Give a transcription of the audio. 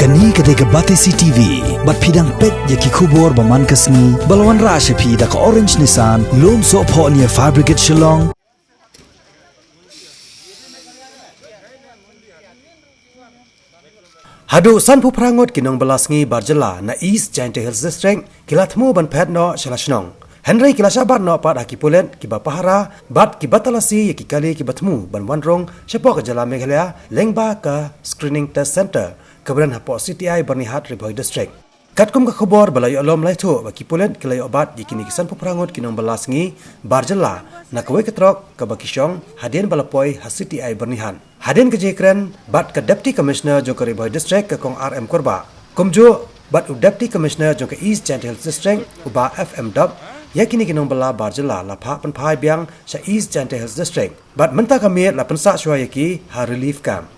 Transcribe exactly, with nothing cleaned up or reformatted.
Kane ka dei ka Batesi T V, bad phi dang peit ïa ki khubor ba man ka sngi, ba la wanrah sha phi da ka Orange Nissan, Lumsohphoh near Fire Brigade Shillong. Haduh sanphew phra ngut ki nongbylla sngi bar jylla na East Jaintia Hills District ki la thmu ban phet noh sha la shnong. Hynrei ki la shah bat noh pat ha ki pulit kiba pahara bad kiba talasi ïa ki kali kiba thmu ban wan rung shapoh ka jylla Meghalaya lyngba ka Screening Test Centre kaba don hapoh C T I Byrnihat, Ri Bhoi District. Katkum ka khubor ba la ïoh lum la ïathuh ba ki pulit ki la ïoh bat ïa kine ki sanphew phra ngut ki nongbylla sngi bar jylla na kawei ka trok kaba ki shong hadien ba la poi ha C T I Byrnihat. Hadien ka jingkren bad ka Deputy Commissioner jong ka Ri Bhoi District, ka Kong R M Kurbah, kumjuh bad u Deputy Commissioner jong ka East Jaintia Hills District, u Bah F M Dop, ïa kine ki nongbylla bar jylla la phah pynphai biang sha East Jaintia Hills District. Bad mynta ka miet la pynsah shuwa ïa ki ha relief camp.